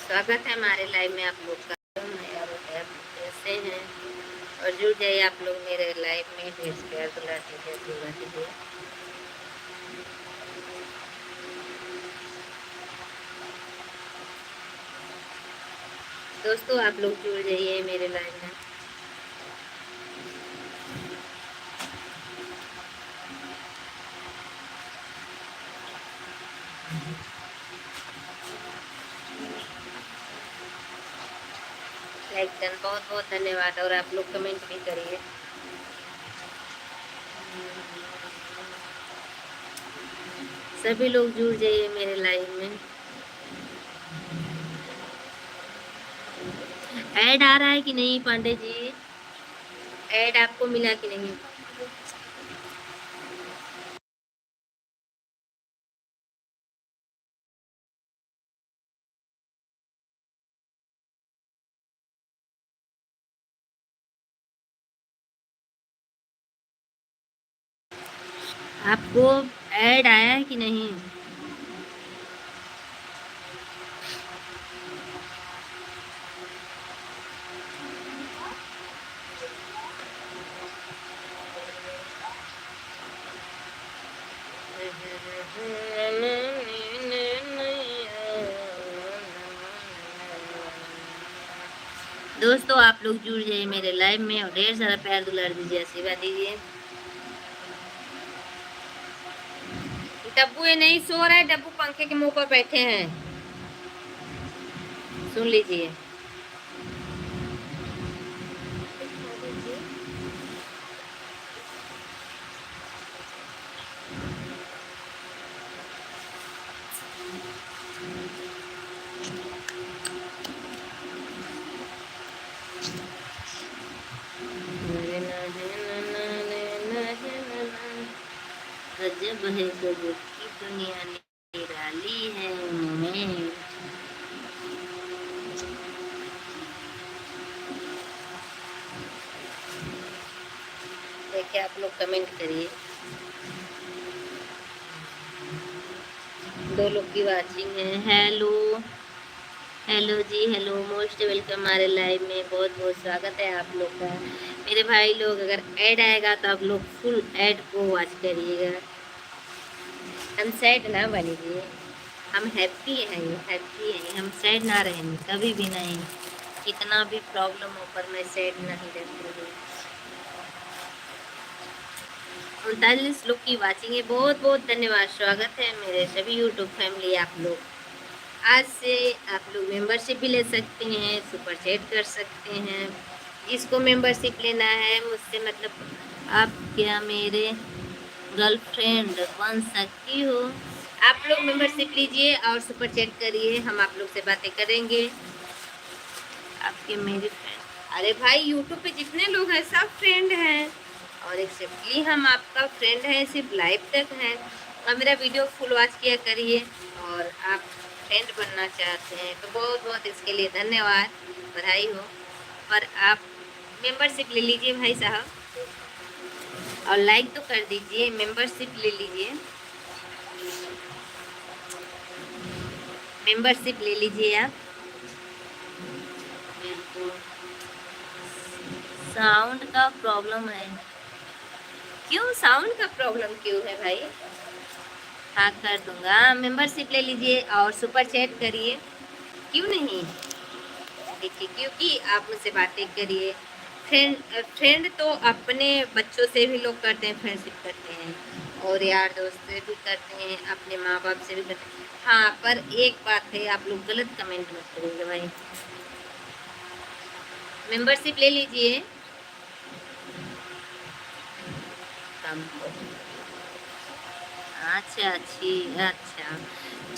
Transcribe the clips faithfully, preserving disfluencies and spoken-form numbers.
स्वागत है हमारे लाइव में आप लोग का। मैं और आप कैसे हैं? और जुड़ जाइए आप लोग मेरे लाइव में, ढेर से प्यार दुलार दीजिए, आशीर्वाद दीजिए। दोस्तों, आप लोग जुड़ जाइए मेरे लाइव में। लाइक डन, बहुत बहुत धन्यवाद। और आप लोग कमेंट भी करिए। सभी लोग जुड़ जाइए मेरे लाइव में। ऐड आ रहा है कि नहीं पांडे जी? ऐड आपको मिला कि नहीं? आपको ऐड आया है कि नहीं? दोस्तों, आप लोग जुड़ जाइए मेरे लाइव में और ढेर सारा प्यार दुलार दीजिए, आशीर्वाद दीजिए। डब्बू ये नहीं सो रहा है, डब्बू पंखे के मुंह पर बैठे हैं, सुन लीजिए। गजब है गजब की दुनिया निराली है moment। देखिए, आप लोग कमेंट करिए। दो लोग की वॉचिंग है। हेलो, हेलो जी, हेलो, मोस्ट वेलकम हमारे लाइव में। बहुत बहुत स्वागत है आप लोग का। मेरे भाई लोग, अगर ऐड आएगा तो आप लोग फुल ऐड को वॉच करिएगा। हम सैड ना बनी जी, हम हैप्पी हैं, हैप्पी हैं, हम सैड ना रहेंगे कभी भी नहीं। कितना भी प्रॉब्लम हो, पर मैं सैड नहीं रहती हूँ। उनतालीस लोग की वॉचिंग है, बहुत बहुत धन्यवाद, स्वागत है मेरे सभी यूट्यूब फैमिली आप लोग। आज से आप लोग मेंबरशिप भी ले सकते हैं, सुपर चैट कर सकते हैं। जिसको मेंबरशिप लेना है मुझसे, मतलब, आप क्या मेरे गर्लफ्रेंड बन सकती हो? आप लोग मेंबरशिप लीजिए और सुपर चैट करिए, हम आप लोग से बातें करेंगे। आपके मेरे फ्रेंड, अरे भाई, यूट्यूब पे जितने लोग हैं सब फ्रेंड हैं, और एक्सेप्टली हम आपका फ्रेंड हैं, सिर्फ लाइव तक हैं। और मेरा वीडियो फुल वॉच किया करिए, और आप फ्रेंड बनना चाहते हैं तो बहुत बहुत इसके लिए धन्यवाद, बधाई हो। पर आप मेंबरशिप ले लीजिए भाई साहब, और लाइक तो कर दीजिए, मेंबरशिप ले लीजिए, मेंबरशिप ले लीजिए आप। बिल्कुल, साउंड का प्रॉब्लम है। क्यों, साउंड का प्रॉब्लम क्यों है भाई? हाँ, कर दूंगा। मेंबरशिप ले लीजिए और सुपर चैट करिए, क्यों नहीं? देखिए, क्योंकि आप मुझसे बातें करिए। फ्रेंड, फ्रेंड तो अपने बच्चों से भी लोग करते हैं, फ्रेंडशिप करते हैं, और यार दोस्त से भी करते हैं, अपने माँ बाप से भी करते हैं। हाँ, पर एक बात है, आप लोग गलत कमेंट मत करिएगा भाई। मेंबरशिप ले लीजिए। अच्छा, अच्छी, अच्छा।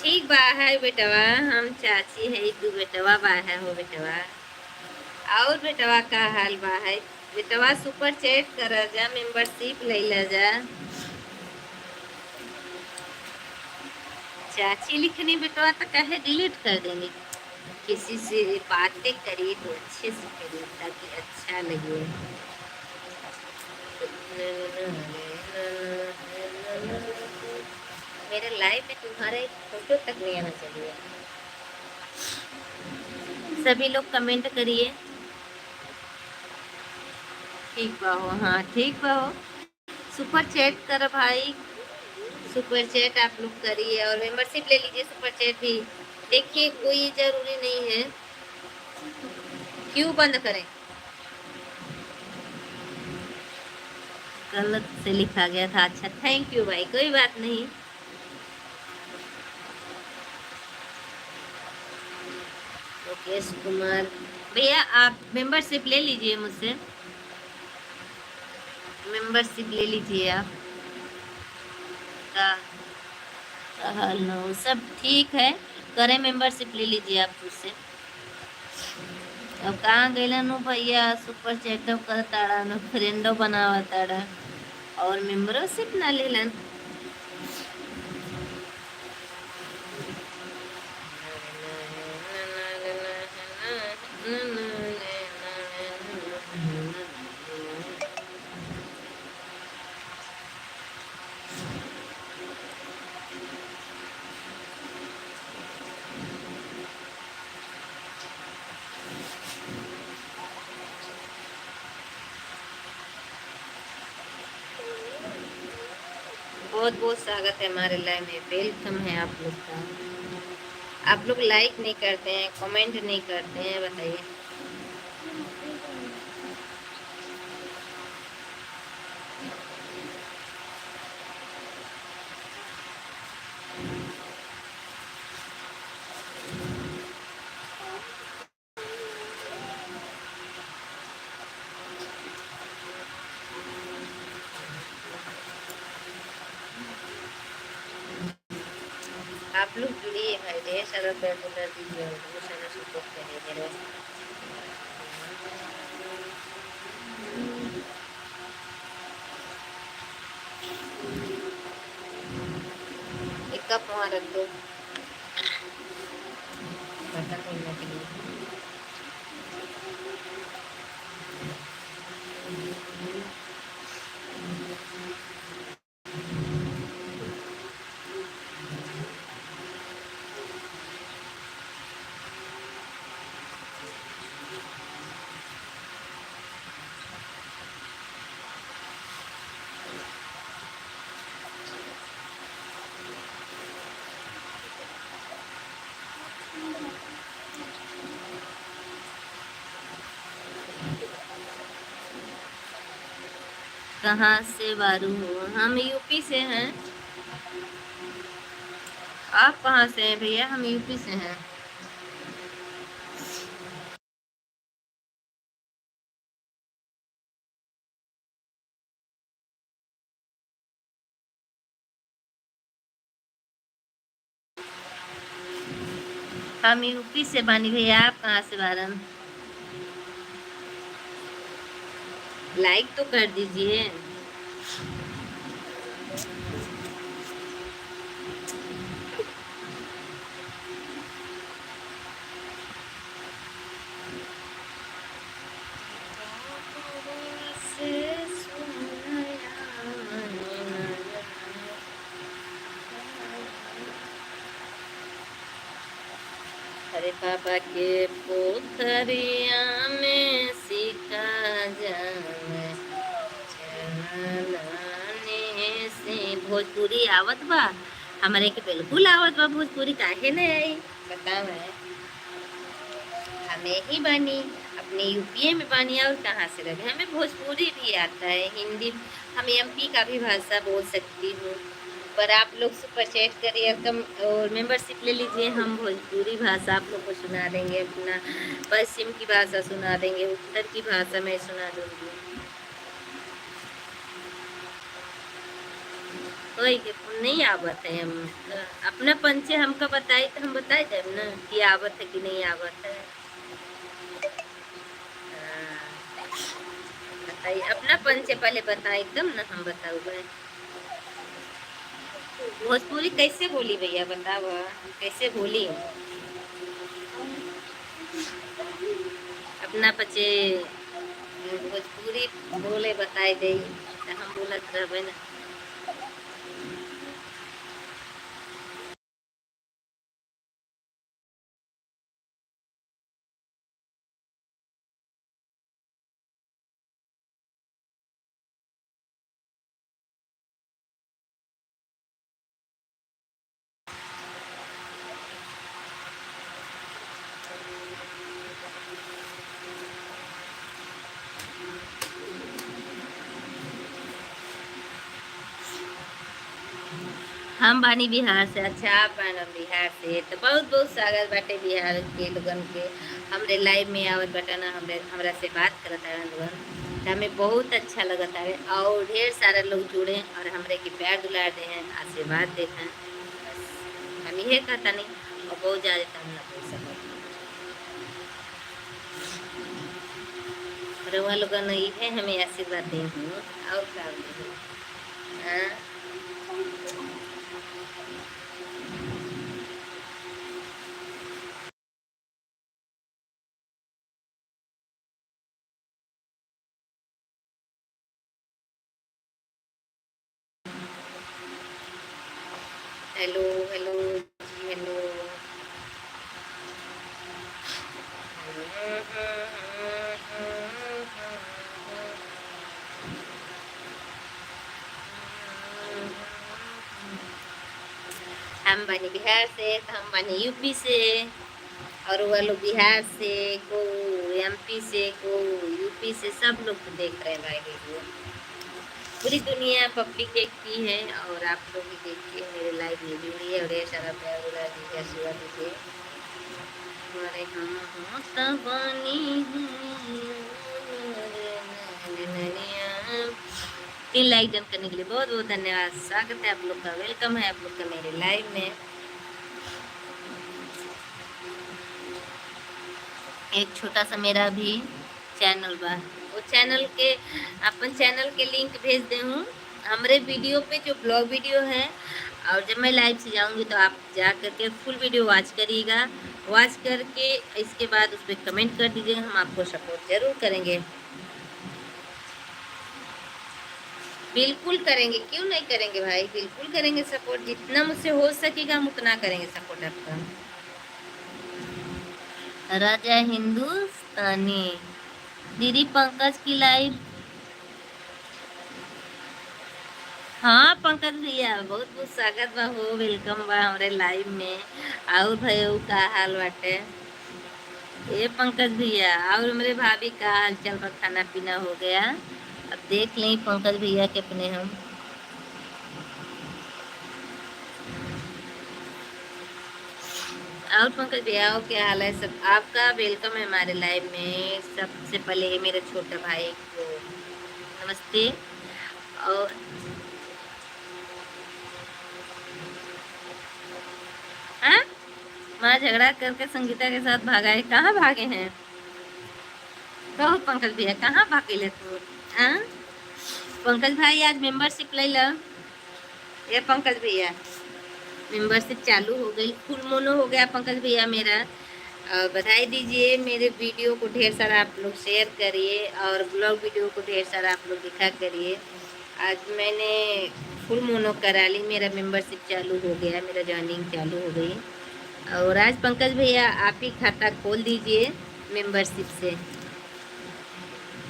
ठीक बा है बेटवा, हम चाची है, दू बेटवा बा है हो बेटवा। और बेटवा का हाल बा है? बेटवा सुपर चैट करा जा, मेंबरशिप ले ला जा। चाची लिखनी बेटवा तो काहे डिलीट कर देनी? किसी से बातें करिए तो अच्छे से करिए ताकि अच्छा लगे। मेरे लाइव में तुम्हारे फोटो तक नहीं आना चाहिए। सभी लोग comment करिए। ठीक बा हो, हाँ, ठीक बा हो। Super chat कर भाई, super chat आप लोग करिए और membership ले लीजिए, super chat भी। देखिए, कोई जरूरी नहीं है, क्यों बंद करें? गलत से लिखा गया था। अच्छा, thank you भाई, कोई बात नहीं। मुकेश कुमार भैया, आप membership ले लीजिए मुझसे, membership ले लीजिए आप। का कहल हो, सब ठीक है, करें, membership ले लीजिए आप मुझसे। अब कहाँ गइलन उ भैया, super chat कर ताड़न, friend बनावा ताड़न और membership ना लेलन। बहुत बहुत स्वागत है हमारे live में, welcome है आप लोग का। आप लोग like नहीं करते हैं, comment नहीं करते हैं, बताइए। आप लोग जुड़िए भाई, ढेर सारा प्यार दुलार दीजिए, बहुत सारा support करिए मेरे। एक cup वहाँ रख दो, बर्तन धोने के लिए। कहाँ से बारू हो? हम यूपी से हैं। आप कहाँ से हैं भैया? हम यूपी से हैं। हम यूपी से बानी भैया, आप कहाँ से बारन? Like तो कर दीजिए। अरे बाबा के पोखरिया में सिका जावे चनने से। भोजपुरी आवत बा? हमरे के बिल्कुल आवत बा भोजपुरी, काहे न आई? बताओ है, हमें ही बानी, अपने यूपीए में बानी और कहाँ से रहे? हमें भोजपुरी भी आता है, हिंदी, हम एमपी का भी भाषा बोल सकती हूँ, पर आप लोग सुपर चैट करिए, कम, और मेंबरशिप ले लीजिए, हम भोजपुरी भाषा आप लोग को सुना देंगे, अपना पश्चिम की भाषा सुना देंगे, उत्तर की भाषा मैं सुना दूँगी। होई के नहीं आवत है, हम अपना पंचे हमका बताई तो हम बताई देब ना कि आवत है कि नहीं आवत है। हाँ, बताई, अपना पंचे पहले बताई तब ना हम बताऊ भाई। भोजपुरी कैसे बोली भैया, बताओ, कैसे बोली? अपना पचे भोजपुरी बोले बताई दे, तो हम बोलत रहबे ना। हम बानी बिहार से। अच्छा, आप बानी बिहार से, तो बहुत बहुत स्वागत बाटे बिहार के लोगन के। हमरे live में आवत बाटे ना, हमरे, हमरा से बात करत हन लोगन, तो हमें बहुत अच्छा लगत हवे। और ढेर सारा लोग जुड़े और हमरे के प्यार दुलार दे हैं, आशीर्वाद दे हैं। बस हम इहे कहता नहीं, और बहुत ज्यादा तो हम ना बोल सकत। रउआ लोगन इहे हमें आशीर्वाद दे हूँ, और का बोलूँ? हाँ? हेलो, हेलो जी, हेलो। हम बानी बिहार से, तो हम बानी यूपी से, और वो लोग बिहार से, को एमपी से, को यूपी से, सब लोग देख रहे हैं भाई वीडियो। पूरी दुनिया पब्लिक देखती है और आप लोग भी देखिए, मेरे लाइव में जुड़िए और ये सारा प्यार दुलार दीजिए, आशीर्वाद दीजिए। हमारे हम होता बानी है। तीन लाइक डन करने के लिए बहुत बहुत धन्यवाद। स्वागत है आप लोग का, वेलकम है आप लोग का मेरे लाइव में। एक छोटा सा मेरा भी चैनल बा, वो चैनल के, अपन चैनल के लिंक भेज दे हूँ। हमरे वीडियो पे जो ब्लॉग वीडियो है, और जब मैं लाइव से जाऊँगी तो आप जा करके फुल वीडियो वॉच करिएगा। वॉच करके इसके बाद उस पर कमेंट कर दीजिएगा, हम आपको सपोर्ट जरूर करेंगे। बिल्कुल करेंगे, क्यों नहीं करेंगे भाई, बिल्कुल करेंगे सपोर्ट, जितना मुझसे हो सकेगा हम उतना करेंगे सपोर्ट आपका। राजा हिंदुस्तानी दीदी पंकज की लाइव। हाँ पंकज भैया, बहुत बहुत स्वागत बा हो, वेलकम बा हमरे लाइव में। और भाई, का हाल बाटे? ए पंकज भैया, और हमरे भाभी का हाल चाल बा? खाना पीना हो गया? अब देख लें पंकज भैया के अपने हम। और पंकज भैया, और क्या हाल है सब आपका? वेलकम है हमारे लाइव में। सबसे पहले ये मेरे छोटे भाई को नमस्ते। और हाँ, माँ झगड़ा करके संगीता के साथ भागा है। कहाँ भागे हैं? कहो पंकज भैया, कहाँ भागे ले तू? हाँ? पंकज भाई, आज मेंबरशिप ले लो। ये पंकज भैया, मेंबरशिप चालू हो गई, फुल मोनो हो गया पंकज भैया मेरा। और बधाई दीजिए, मेरे वीडियो को ढेर सारा आप लोग शेयर करिए और ब्लॉग वीडियो को ढेर सारा आप लोग देखा करिए। आज मैंने फुल मोनो करा ली, मेरा मेंबरशिप चालू हो गया, मेरा ज्वाइनिंग चालू हो गई। और आज पंकज भैया आप ही खाता खोल दीजिए मेंबरशिप से।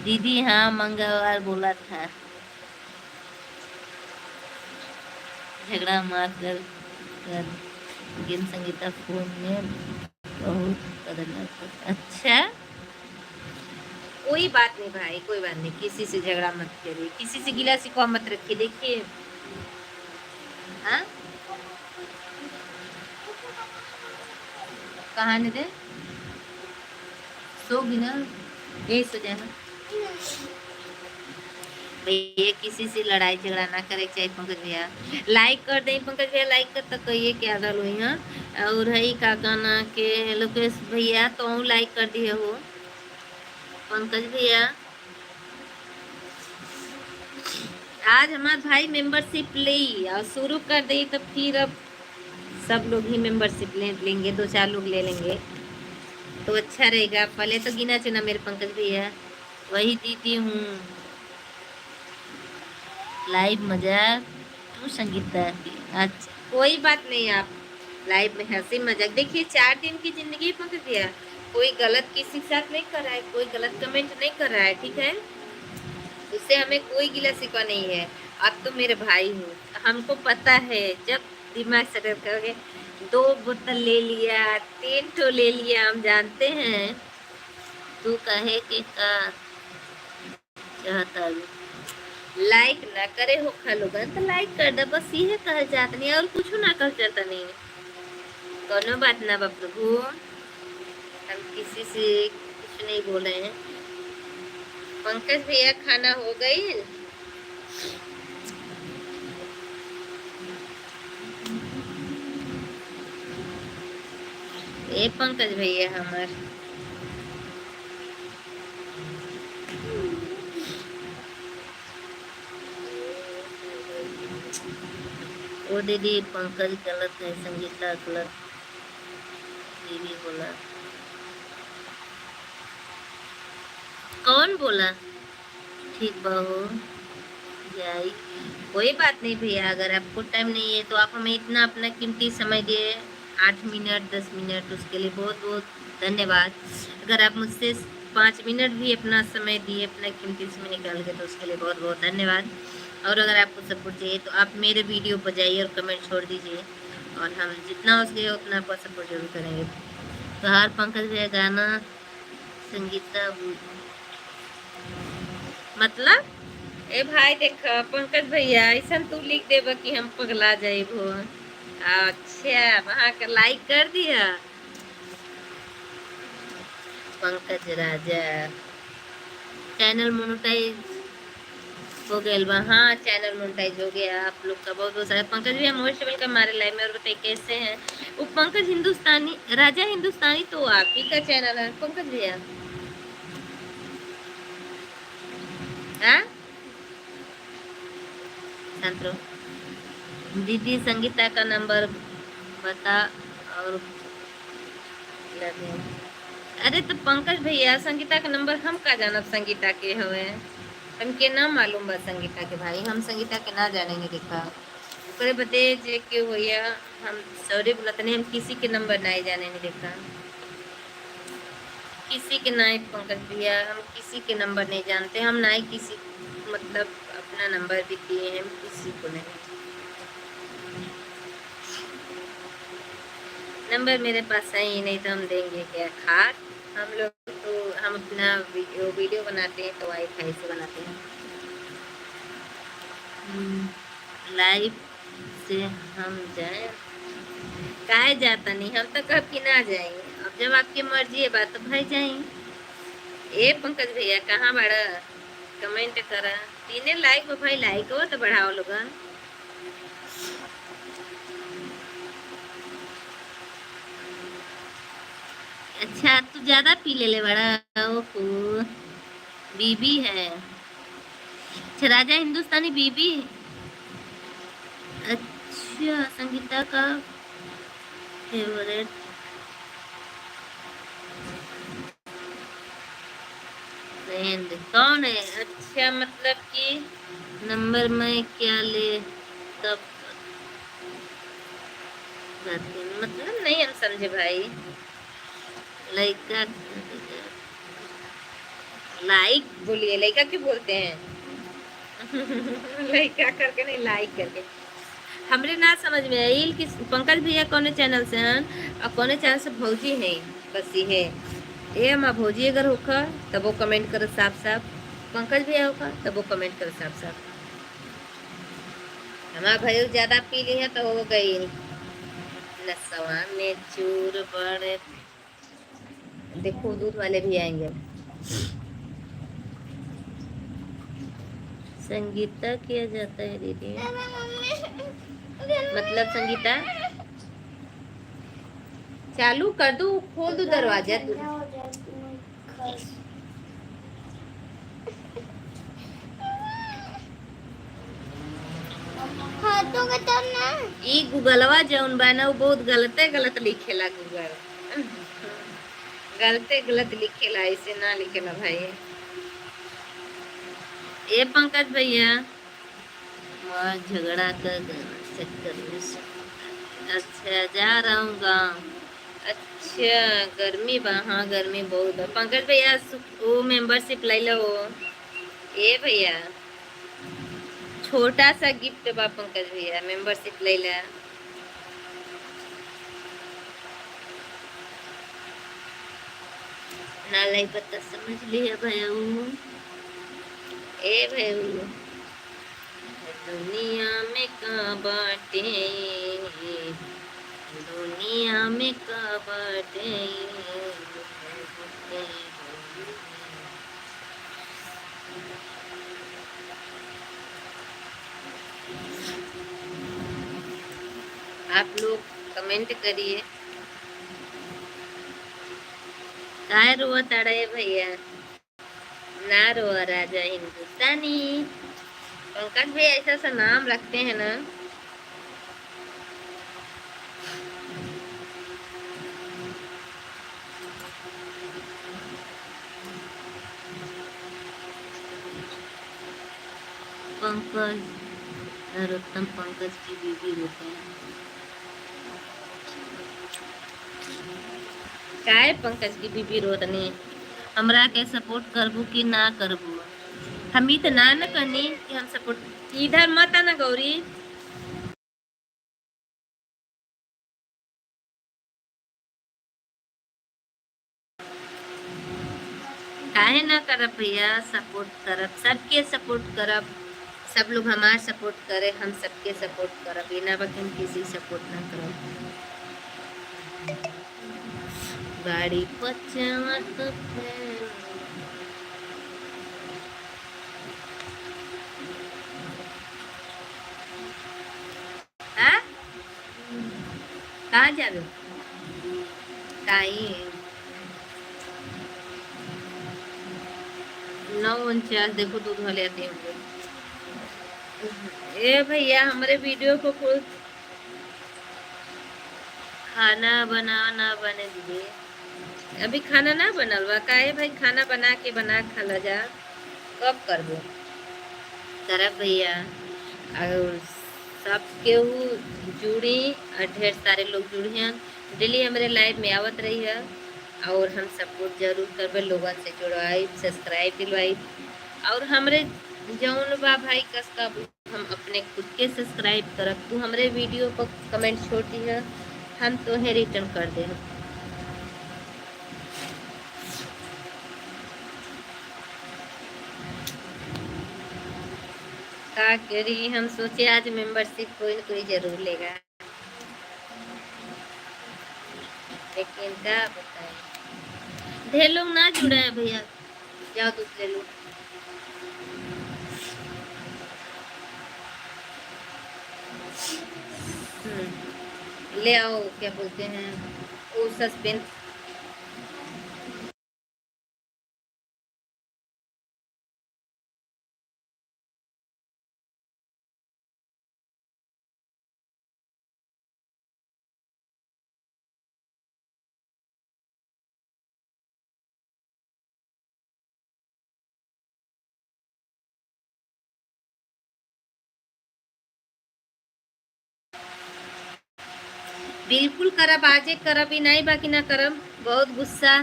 दीदी, हाँ, मंगलवार बोला था। झगड़ा मत कर, कर। गेम संगीता फोन में बहुत बदला। अच्छा, कोई बात नहीं भाई, कोई बात नहीं, किसी से झगड़ा मत करिए, किसी से गिला शिकवा मत रखिए। देखिए, हाँ, कहाँ ने दे सो भी ना, यही सो जाए ना। भैया, किसी से लड़ाई झगड़ा ना करे के चाहिए पंकज भैया। लाइक कर दें पंकज भैया, लाइक कर तक कहिए क्या गल हुई है। और है का कहना के लोकेश भैया, तो लाइक कर दिए हो पंकज भैया। आज हमार भाई मेंबरशिप लेई और शुरू कर देई, तो फिर अब सब लोग ही मेंबरशिप ले लेंगे, दो चार लोग ले लेंगे तो अच्छा रहेगा। पहले तो गिना चुना मेरे पंकज भैया, वही दीदी हूँ। लाइव मजाक तू संगीता। अच्छा, कोई बात नहीं, आप लाइव में हंसी मजाक। देखिए, चार दिन की जिंदगी है पंकज भैया, कोई गलत किसी के साथ नहीं कर रहा है, कोई गलत कमेंट नहीं कर रहा है, ठीक है? उससे हमें कोई गिला शिकवा नहीं है। आप तो मेरे भाई हो, हमको पता है, जब दिमाग से अगर कहोगे, दो बोतल ले लिया, तीन ठो ले लिया, हम जानते हैं। तू कहे के का चाहता है? Like ना करे होखा लोगन तो like कर दा, बस इहे कह चाहतनी, और कुछ ना कह चाहतनी। कोनो बात ना बा प्रभु, हम किसी से कुछ नहीं बोले हैं। पंकज भैया, खाना हो गई? ए पंकज भैया हमार, ओ दीदी, पंकज गलत है, संगीता गलत, दीदी बोला। कौन बोला? ठीक बा हो जाई, कोई बात नहीं भैया। अगर आपको टाइम नहीं है तो आप हमें इतना अपना कीमती समय दिए, आठ मिनट, दस मिनट, उसके लिए बहुत बहुत धन्यवाद। अगर आप मुझसे पाँच मिनट भी अपना समय दिए, अपना कीमती समय निकाल के, तो उसके लिए बहुत बहुत धन्यवाद। और अगर आपको सपोर्ट चाहिए तो आप मेरे वीडियो पर जाइए और कमेंट छोड़ दीजिए, और हम जितना हो सके उतना आपका सपोर्ट जरूर करेंगे। तो हर पंकज भैया गाना संगीता बू-, मतलब, ए भाई देख, पंकज भैया, ऐसन तू लिख देबा कि हम पगला जाइब हो। अच्छा, वहाँ के like कर दिया। पंकज राजा, channel monetize हो गया बा। हाँ, channel monetize हो गया आप लोग का। बहुत बहुत सारा पंकज भैया, most welcome हमारे live में। और बताइए, कैसे हैं? वो पंकज हिंदुस्तानी, राजा हिंदुस्तानी तो आप ही का channel है पंकज भैया। हाँ, शांत रहो। दीदी, संगीता का नंबर बता। और अरे तो पंकज भैया, संगीता के नंबर हम का जानब, संगीता के हवे? हमके ना मालूम बा संगीता के भाई, हम संगीता के ना जाने नहीं देखा। ओकरे बदे जे के होया, हम सॉरी बोलत नहीं, हम किसी के नंबर नहीं जाने नहीं देखा, किसी के नहीं पंकज भैया, हम किसी के नंबर नहीं जानते, हम नहीं किसी, मतलब अपना नंबर भी दिए हैं किसी को नहीं। नंबर मेरे पास है ही नहीं तो हम देंगे क्या खाक? हम लोग तो, हम अपना वीडियो, वीडियो बनाते हैं तो वाईफाई से बनाते हैं। हम्म, लाइव से हम जाए? काहे जाता नहीं, हम तो कब की ना जाए। अब जब आपकी मर्जी है बात तो भाई जाए। ए पंकज भैया, कहाँ बाड़ा? कमेंट करा। तीने लाइक बा भाई, लाइक हो तो बढ़ाओ लोगन। अच्छा, तू ज्यादा पी ले ले बड़ा। ओहो, बीबी है। अच्छा, राजा हिंदुस्तानी बीबी। अच्छा, संगीता का फेवरेट फ्रेंड कौन है? अच्छा, मतलब कि नंबर मैं क्या ले, कब बात करूं? मतलब नहीं हम समझे भाई। लइका, लाइक बोलिए, लइका क्यों बोलते हैं? लइका करके नहीं, लाइक करके। हमरे ना समझ में आइल कि पंकज भैया कौने चैनल से हन और कौने चैनल से भौजी हैं। बस ये है, ए हमार भौजी अगर होखा तबो कमेंट कर साफ साफ, पंकज भैया होखा तबो कमेंट कर साफ साफ। हमार भाई ज्यादा पी ली है तो हो गई नसवा में चूर बड़। देखो, दूध वाले भी आएंगे। संगीता किया जाता है दीदी? मतलब संगीता, चालू कर दो, खोल दो दरवाजा तू। हाँ, तो बता ना। ई गूगलवा जौन बा ना, उ बहुत गलते गलत लिखेला गूगल। गलते गलत लिखेला, ऐसे ना लिखेला भाई। ए पंकज भैया, वहाँ झगड़ा का गाना चेक कर लो। अच्छा, जा रहा हूँ गाँव। अच्छा, गर्मी बा, हाँ, गर्मी बहुत बा। पंकज भैया, सु-, वो मेंबरशिप ले लो। ए भैया, छोटा सा गिफ्ट बा पंकज भैया, मेंबरशिप ले ला। ना लाई पता समझ लिया भैया। ए भैया, दुनिया में का बाटे, दुनिया में का बाटे। आप लोग comment करिए। काय रोवत अड़े भैया? ना रोवा राजा हिंदुस्तानी। पंकज भैया ऐसा सा नाम रखते हैं ना। पंकज, नरोत्तम पंकज की बीबी रोते हैं। काहे पंकज की बीबी रोतनी? हमरा के support करबू कि ना करबू? हम ई त ना न कहनी कि हम support, इधर मत आना गौरी। काहे ना करब भैया, support करब, सबके support करब। सब लोग हमार support करे, हम सबके support करब, ये ना बा कि हम किसी support ना करब। गाड़ी पचावत है। हाँ? कहाँ जाबे? काई? नौ उनचास, देखो दूध वाले आते होंगे। ए भैया, हमरे video को कुछ खाना बनाना बने दीदी। अभी खाना ना बनल बा, काहे भाई? खाना बना के बना खा ला जा, कब करबो? करब भैया। और सब केहू जुड़ी, और ढेर सारे लोग जुड़िहन, daily हमरे live में आवत रही है, और हम support जरूर करबे, लोगन से जुड़वाई, subscribe दिलवाई, और हमरे जौन बा भाई कस्ता हम अपने खुद के subscribe करब। तू हमरे video पर comment छोड़ दिह, हम तोहे return कर देब। का करी, हम सोचे आज membership कोई न कोई जरूर लेगा, लेकिन का बताएं, ढेर लोग ना जुड़ा है भैया। जाओ दूध ले लो। हम्म, ले आओ, क्या बोलते हैं, वो सस्पेंस। बिल्कुल करब, आजे करब, ई नाई बा कि ना करब। बहुत गुस्सा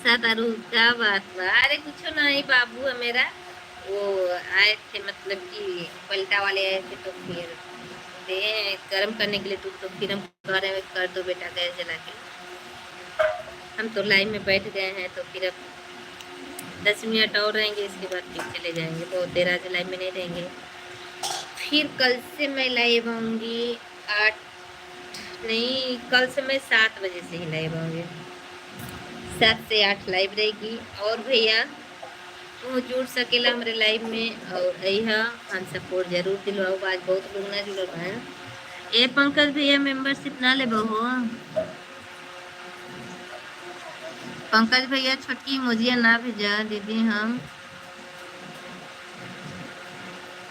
साथ आरू का बात बा? अरे कुछो नाई, बाबू है मेरा, वो आए थे, मतलब कि पलटा वाले आए थे, तो फिर दे गर्म करने के लिए दूध, तो फिर हम कह रहे हैं, "कर दो बेटा गैस जला के।" हम तो लाइन में बैठ गए हैं, तो फिर अब दस मिनट और रहेंगे, इसके बाद फिर चले जाएंगे। बहुत देर आज लाइन में नहीं रहेंगे। फिर कल से मैं लाइव आऊँगी आठ, नहीं, कल से मैं सात बजे से ही लाइव आऊँगी, सात से आठ लाइव रहेगी। और भैया, तू जुड़ सकेला हमरे लाइव में और अइहा, हम सपोर्ट जरूर दिलवाओ। आज बहुत लोग ना जुड़ल बा। ए पंकज भैया, मेंबरशिप ना लेबो हो? पंकज भैया, छोटकी इमोजिया ना भेजा दीदी, हम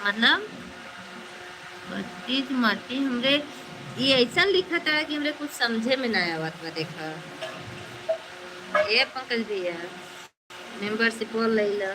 मतलब पच्चीस माटी हमरे, ये ऐसा लिखा था कि हमरे कुछ समझे में ना आवत बा। देखा ए पंकज भैया, मेंबरशिप ले ला।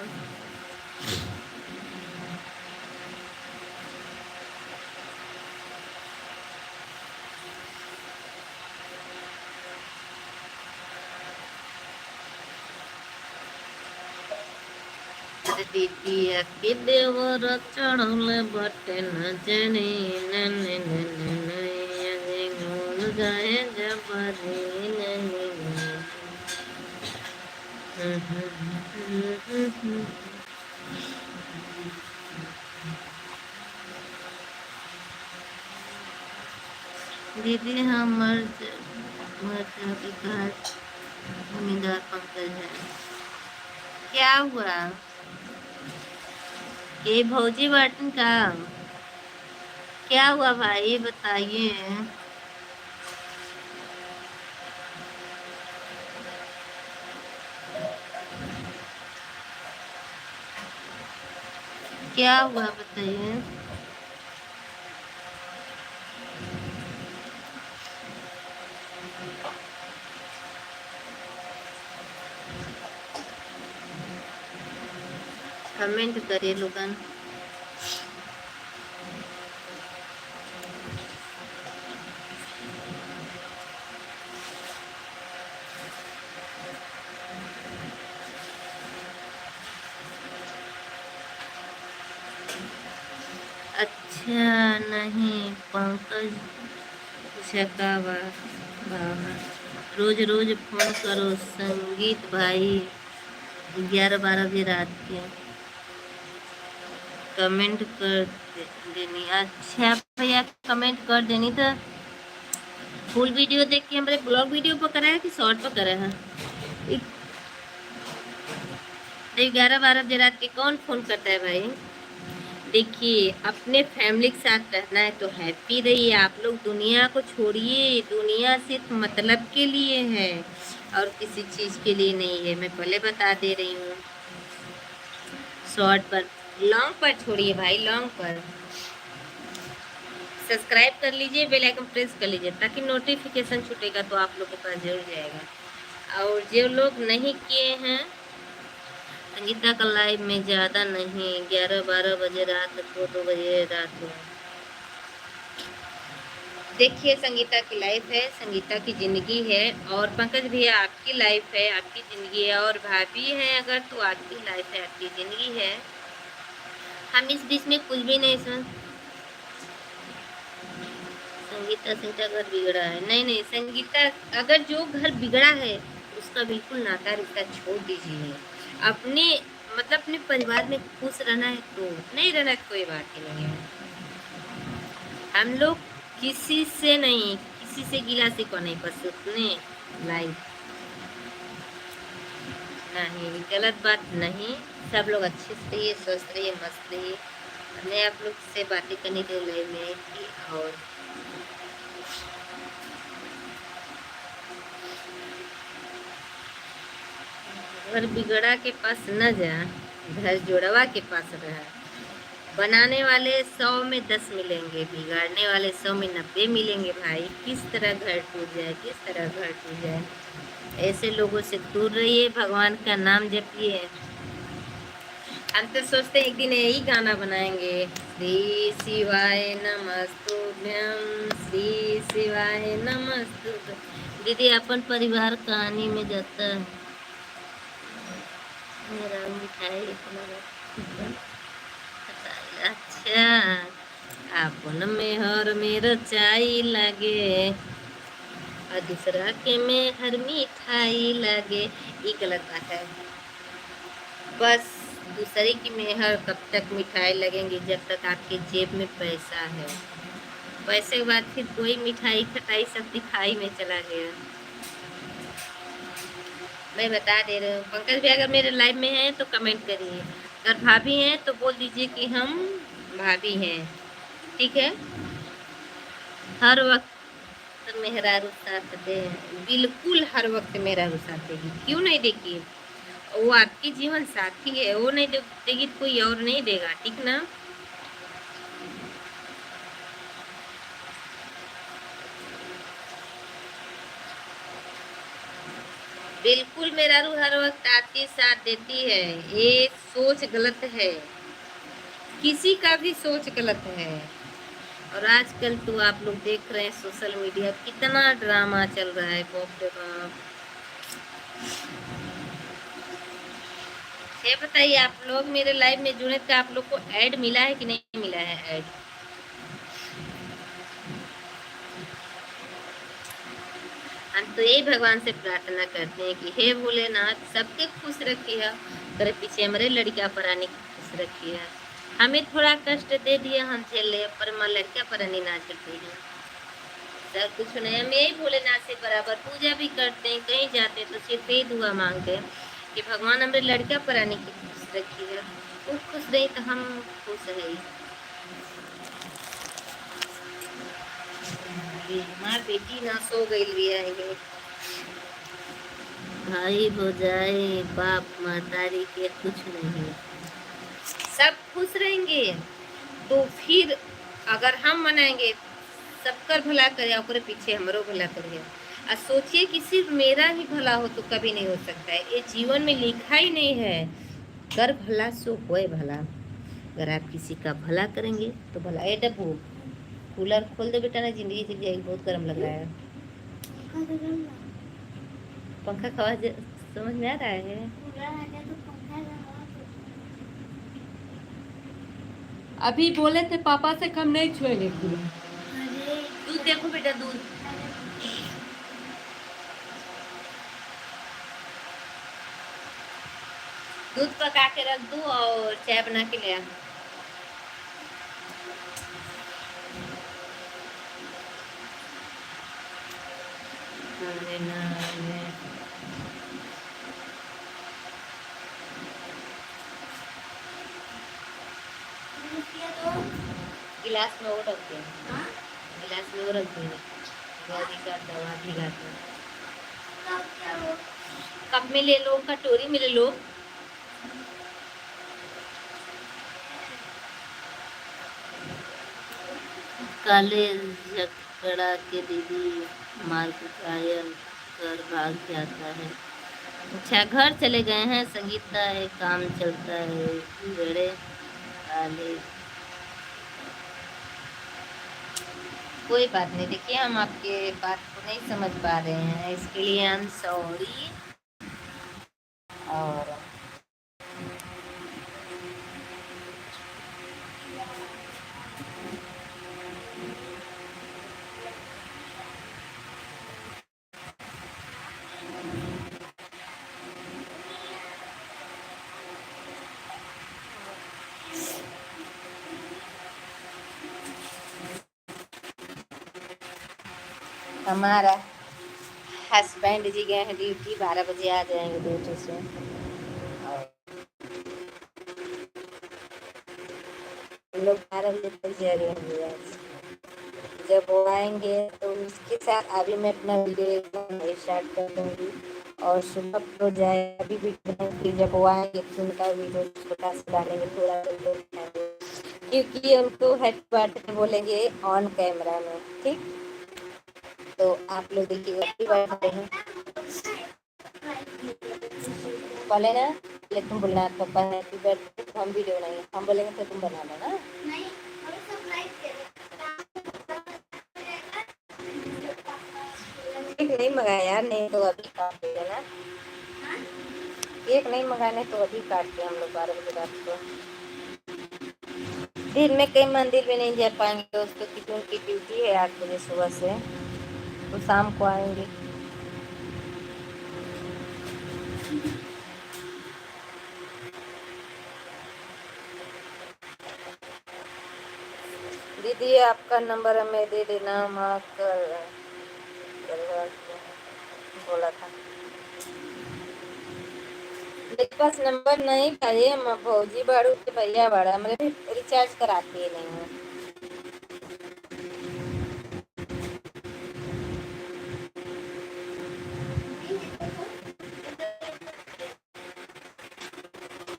दीदिया के देवर चढ़ल बाटे नजरी, नन, नन, नन, नैया जे घूम जाए जबरी, नन, नन। दीदी, हम मर ज-, मर जाबे, घर जमींदार पंकज है। क्या हुआ? ये भौजी बाटन का? क्या हुआ भाई, बताइए। क्या हुआ, बताइए। Comment करिए लोगन। अच्छा नहीं पंकज, अच्छा का बा, बा, रोज रोज फोन करो संगीत भाई, ग्यारह बारह बजे रात के comment कर दे-, देनी। अच्छा भैया, comment कर देनी तो full video देख के हमरे vlog video पर करे है कि short पर करे है? एक, तो ग्यारह बारह बजे रात के कौन फोन करता है भाई? देखिए, अपने family के साथ रहना है तो happy रहिए। आप लोग दुनिया को छोड़िए, दुनिया सिर्फ मतलब के लिए है और किसी चीज़ के लिए नहीं है, मैं पहले बता दे रही हूँ। Short पर, long पर छोड़िए भाई, long पर। Subscribe कर लीजिए, bell icon press कर लीजिए, ताकि notification छूटेगा तो आप लोग के पास जरूर जाएगा। और जो लोग नहीं किए हैं, संगीता का live में ज़्यादा नहीं, ग्यारह बारह बजे रात को, दो बजे रात को। देखिए, संगीता की life है, संगीता की ज़िंदगी है, और पंकज भैया आपकी life है, आपकी ज़िंदगी है, और भाभी हैं अगर तो आपकी life है, आपकी ज़िंदगी है। हम इस बीच में कुछ भी नहीं सुन। संगीता, संगीता घर बिगड़ा है। नहीं, नहीं, संगीता, अगर जो घर बिगड़ा है, उसका बिल्कुल नाता रिश्ता छोड़ दीजिए। अपने, मतलब, अपने परिवार में खुश रहना है तो, नहीं रहना है तो कोई बात ही नहीं है। हम लोग किसी से नहीं, किसी से गिला शिकवा नहीं, बस उतने लाइफ। नहीं, गलत बात नहीं, सब लोग अच्छे से रहिए, स्वस्थ रहिए, मस्त रहिए। हमने आप लोग से बातें करने के लिए लाइव में आई थी। और घर बिगड़ा के पास न जा, घर जोड़वा के पास रह। बनाने वाले सौ में दस मिलेंगे, बिगाड़ने वाले सौ में नब्बे मिलेंगे भाई। किस तरह घर टूट जाए, किस तरह घर टूट जाए, ऐसे लोगों से दूर रहिए, भगवान का नाम जपिए। हम तो सोचते हैं एक दिन यही गाना बनाएंगे, श्री शिवाय नमस्तुभ्यम, श्री शिवाय नमस्तुभ्यम। दीदी, अपन परिवार कहानी में जाता है। मेरा मिठाई इतना, अच्छा, आपन मेहर में रचाई लागे, और दूसरा के मेहर मिठाई लागे, ई गलत बात है। बस, दूसरे की मेहर कब तक मिठाई लगेंगी, जब तक आपके जेब में पैसा है। पैसे के बाद फिर कोई मिठाई खटाई सब दिखाई में चला गया। मैं बता दे रही हूँ, पंकज भैया अगर मेरे लाइव में हैं तो comment करिए, अगर भाभी हैं तो बोल दीजिए कि हम भाभी हैं, ठीक है। हर वक्त मेहरारू साथ दे, बिल्कुल हर वक्त मेहरारू साथ देगी, क्यों नहीं देगी? वो आपकी जीवन साथी है, वो नहीं दे-, देगी तो कोई और नहीं देगा, ठीक ना? बिल्कुल मेहरारू हर वक्त आपके साथ देती है, ये सोच गलत है, किसी का भी सोच गलत है। और आजकल तो आप लोग देख रहे हैं सोशल मीडिया कितना ड्रामा चल रहा है, बाप रे बाप। ये बताइए, आप लोग मेरे लाइव में जुड़े थे, आप लोग को ऐड मिला है कि नहीं मिला है ऐड? हम तो यही भगवान से प्रार्थना करते हैं कि हे भोलेनाथ, सबके खुश रखिए, तेरे पीछे हमारे लड़का परानी के खुश रखिए। हमें थोड़ा कष्ट दे दिया, हम झेल ले, पर माँ लड़का परानी ना झेलती है। सर, कुछ नहीं, हम यही भोलेनाथ से बराबर पूजा भी करते हैं, कहीं जाते हैं तो सिर्फ यही दुआ मांगते हैं कि भगवान हमरे लड़का परानी के खुश रखिए, वो खुश रही तो हम खुश है। अरे, हमार बेटी ना सो गई भी है ये। भाई भौजाई, बाप महतारी के कुछ नहीं, सब खुश रहेंगे। तो फिर अगर हम मनाएंगे, सबकर भला करे, ओकरे पीछे हमरो भला करे। आ सोचिए कि सिर्फ मेरा ही भला हो तो कभी नहीं हो सकता है, ये जीवन में लिखा ही नहीं है। कर भला सो होए भला। अगर आप किसी का भला करेंगे तो भला। ए डब्बू, कूलर खोल दे बेटा, ना जिंदगी चल जाएगी, बहुत गर्म लग रहा है। पंखा का आवाज समझ में आ रहा है? अभी बोले थे पापा से कि हम नहीं छुएंगे कूलर। दूध देखो बेटा, दूध। दूध पका के रख दू और चाय बना के ले आ। अरे ना, अरे। गिलास में वो रख दे। हाँ? गिलास में वो रख दे। गौरी का दवा भिगा के। कप में ले लो, कटोरी में ले लो। काले झगड़ा के दीदी मार के घायल कर भाग जाता है। अच्छा, घर चले गए हैं, संगीता है, काम चलता है, झगड़े काले। कोई बात नहीं, देखिए, हम आपके बात को नहीं समझ पा रहे हैं, इसके लिए I'm sorry। और हमारा husband जी गए हैं duty, बारह बजे आ जाएंगे duty से। और हम लोग बारह बजे तक जागे होंगे आज। जब वो आएंगे तो उसके साथ अभी मैं अपना video एकदम start कर दूंगी। और सुबह को जाए अभी video बनाएंगे, जब वो आएंगे तो उनका video छोटा सा डालेंगे, थोड़ा सा दिखाएंगे। क्योंकि उनको happy birthday बोलेंगे on camera में, ठीक? तो आप लोग देखिए, happy birthday है। बोले ना, बोले तुम बोलना पापा happy birthday, तो हम video बनाएंगे। हम बोलेंगे तो तुम बना दो ना। Cake नहीं मंगाया यार, नहीं तो अभी काट देते ना। Cake नहीं मंगाने तो अभी काटते हम लोग बारह बजे रात को। दिन में कहीं मंदिर भी नहीं जा पाएंगे दोस्तों, क्योंकि उनकी duty है आठ बजे सुबह से, तो शाम को आएंगे। दीदी, आपका number हमें दे देना, हम आपका बोला था। मेरे पास number नहीं था, ये हम भौजी बाड़ू के भैया बाड़ा, हमरे भी recharge कराते नहीं हैं।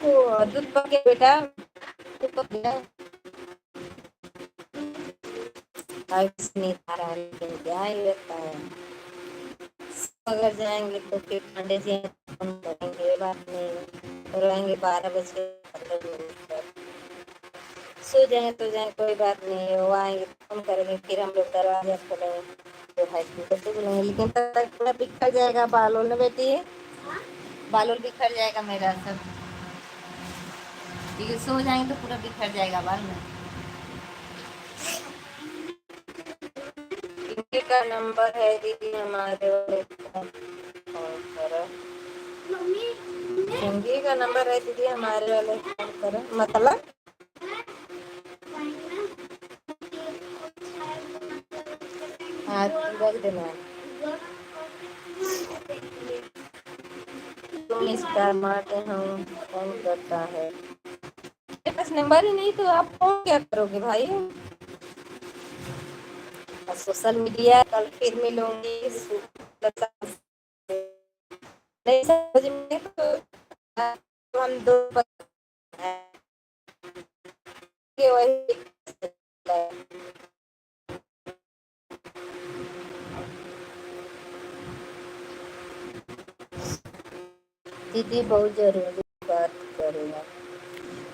ओ, दूध पक गया बेटा, दूध पक गया। ऐसे नहीं खा रहा है, लेकिन क्या ही होता है। अगर जाएंगे तो फिर पांडे जी phone करेंगे, ये बात नहीं है। तो रहेंगे बारह बजे, पन्द्रह मिनट तक। सो जाए तो जाए, कोई बात नहीं है, वो आएंगे तो phone करेंगे, फिर हम लोग दरवाजा खोलेंगे। तो है कि कैसे बोलेंगे, लेकिन तब तक पूरा बिखर जाएगा बाल ओल ना बेटी, बाल ओल बिखर जाएगा मेरा सब। ये सो जाएंगे तो पूरा बिखर जाएगा बाल में। इनके का number है दीदी हमारे वाले, phone करो। इनके का number है दीदी हमारे वाले, phone करो। मतलब आज रख देना। तुम स्टार मारते हो, कौन करता है? मेरे पास नंबर ही नहीं, तो आप फोन क्या करोगे भाई? और सोशल मीडिया, कल फिर मिलूंगी। नहीं समझ में तो हम दो के वही। दीदी, बहुत जरूरी बात करेगा।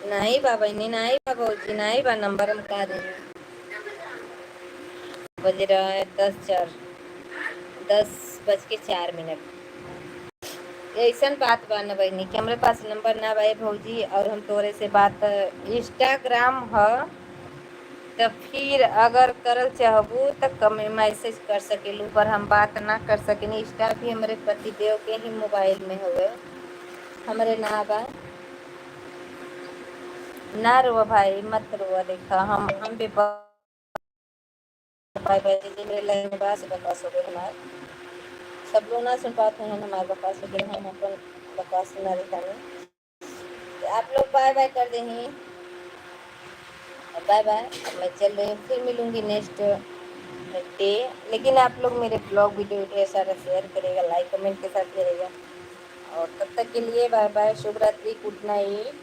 नहीं बा बहिनी, नहीं बा भौजी, नहीं बा, नंबर हम का दे। बज रहा है दस चार, दस बज के चार मिनट। ऐसन बात बा न बहिनी कि हमरे पास नंबर ना बा ए भौजी, और हम तोरे से बात, Instagram ह, त फिर अगर करल चाहबू त कम मैसेज कर सकेलू, पर हम बात ना कर सकेनी। Insta भी हमरे पतिदेव के ही मोबाइल में हवे, हमरे ना बा। ना रोवा भाई, मत रोवा। देखा, हम हम भी ब- बाय बाय दीदी, मेरे लाइन में बा से बकवास हो गए हमार। सब लोग ना सुन पाते हैं हमार बकवास हो गए, हम अपन बकवास सुना देता हूँ। तो आप लोग बाय बाय कर देही। बाय बाय, अब मैं चल रही हूँ, फिर मिलूंगी नेक्स्ट डे। लेकिन आप लोग मेरे ब्लॉग वीडियो को सारा शेयर करेगा, लाइक कमेंट के साथ करेगा। और तब तक के लिए बाय बाय, शुभ रात्रि, गुड नाइट।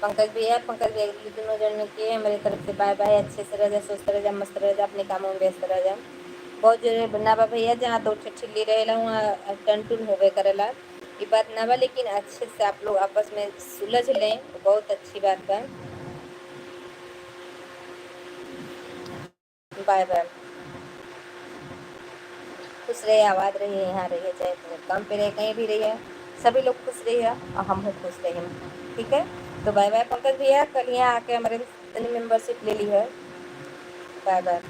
पंकज भैया, पंकज भैया, ये दोनों जन के हमारे तरफ से बाय बाय। अच्छे से रह जा, स्वस्थ रह जा, मस्त रह जा, अपने कामों में व्यस्त रह जा। बहुत जरूरी ना बा भैया, जहाँ दो ठे ठिल्ली रहेला वहाँ टन टुन होबे करेला, ई बात ना बा, लेकिन अच्छे से आप लोग आपस में सुलझ लें, बहुत अच्छी बात बा। Bye bye. खुश रहिए, आबाद रहिए, यहाँ रहिए, चाहे अपने काम पे रहिए, कहीं भी रहिए, सभी लोग खुश रहिए और हम भी खुश रहें, ठीक है? तो बाय बाय पंकज भैया, कल यहाँ आके हमारे तनी मेंबरशिप ले ली है। Bye bye.